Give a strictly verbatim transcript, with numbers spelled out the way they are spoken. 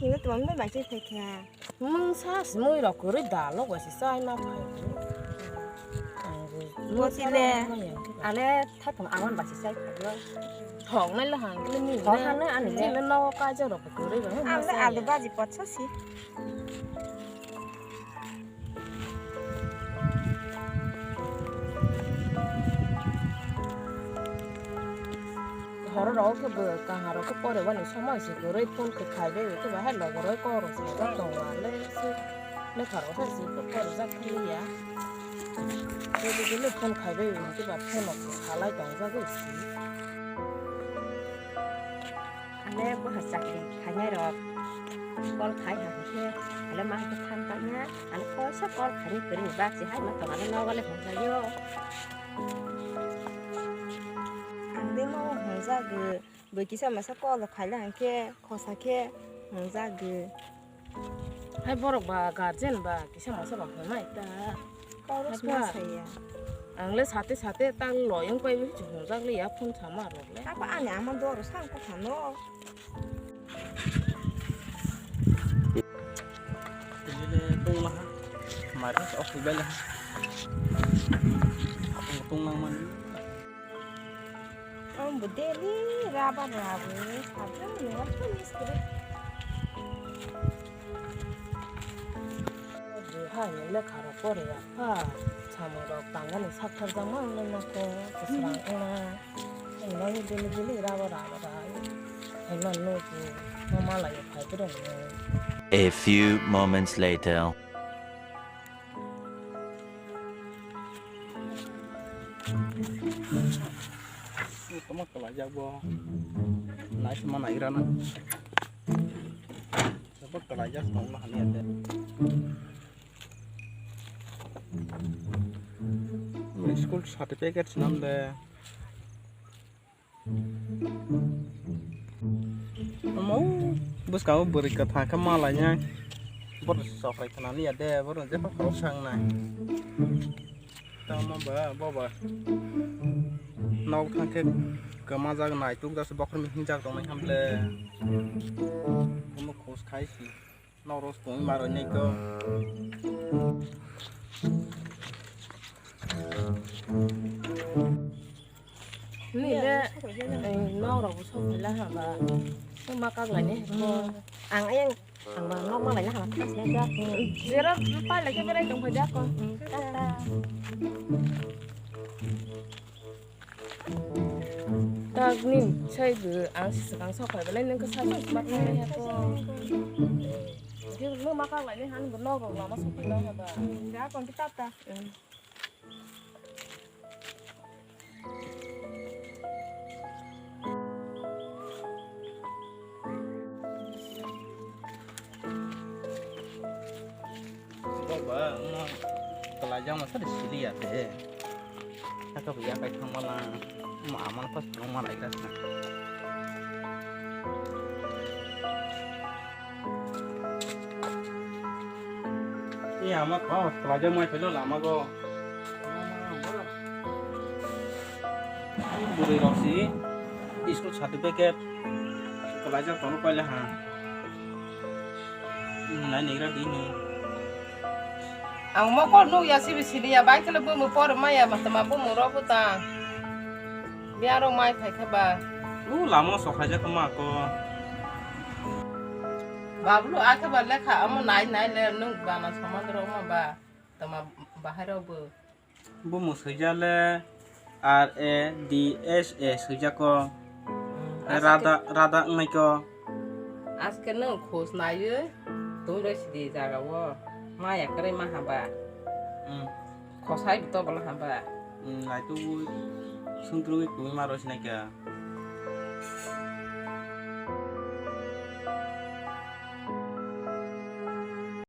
Hino tong bai bai chai phai kha. Mungsa simui rok kwrwi dalok bai se chai ma phai. Ang bo Botile. Mungsa rok ma yang khe ba. Ale thakum awan bai se chai phai. Thok nai lo hang kle ni. Thok nai ani le. Jile no ka jaro kwrwi ba. Ang le alu baji potsa si. Horo rok khe bo kaham rok khe pore wani somoi se kwrwi phone khe khai bai khe bahai logo rok kok rok sajak tongo ale se lekha rok se se pore jak thang ya. Khe bo phone khai bai khe ba phone rok salai tong jak si. Ale bo ha chakri khainai rok call khai ha khe ale ma khe than tang ya ale koisa call khai ni kwrwi ni bak si hai ma tong ale nogo le hwnjaio. Ang de nogo hwnjagwi bwi kisa masa call khai la hwn khe khosa khe hwnjagwi. Hai borok ba guardian ba kisa masa ba hwnwi ta. Kok rok hai sma ba saya. Ang le sate sate ta loyong pai wi chu hwnjak le ya phone sama rok le. Apa ani ama doro sang ko thano. Tong la ha. Mari sa ok bai la ha. Tong tong lang man. Ang bo daily rubber rabo, sabjang ni waktu ni sekali. Hai ni lekha rok pore ya, ha, samung rok tangani sak thar jang ma nang nang ko, kusrang ongna, ang nang daily daily rubber rabo da, hai man no ko, ma malai phai ko dong. A few moments later. Tamo kwlaijak bo. Naisima naigra na. Joto kwlaijak tongma hamya de. School certificate swnam de. Omo bwskango bwrwi kwthang khe malainai. Bono sokrai khnani ya de, bono jepha khorok sangnai. Tamo ba, bo ba. Nok thang khe kwmajak naituk jak se bokhorok hinjak tongnai hamle. Omo khos khai si. Norok tongwi ma rwinai kho. Nini le, eh, norok bo sok phaila haba. Tongma kak lainai kho. Ang ayang, ang ba nok ma laina haba thang sinai kho. Jera pai lai khe berai tong phai da kho. Tata. Tak nin sai bo ang swkang sok phai belai nang khe sa sa sma thang ya ko. Khe mo ma kak lai ni han bo nok rok lama sok phai la ha ba. Ja kon ki tata. Boba, omo kwlaijak masa de sili ya de. Saka bo yakai thangma lang, omo amang pas phunuk ma lai kha. Iya, ama kok kwlaijak mai phelo lama go. Bwrwi rok si school certificate kwlaijak tono paila ha. Nai nigra bini. Ang mokol nuk ya sibi sini ya bai kele bumu por maya ma tama bumu ro buta. Biaro mai khai khe ba. U lamo sokhai jak ma ko. Bablu akhe ba lekha amo nai nai le nuk bana somandro ma ba. Tama bahai ro bu. Bumu swijale R A D S A swijako. Hmm, aswk khe rada, rada wngnaiko. Aswk khe nwng khos naiwi tongwi rw sidi jagao. Maya kwrwi ma haba. Hmm. Khosai bo tobolo haba. Hmm, naitugwi swngtrwngwi tongwi ma rw sinaikha.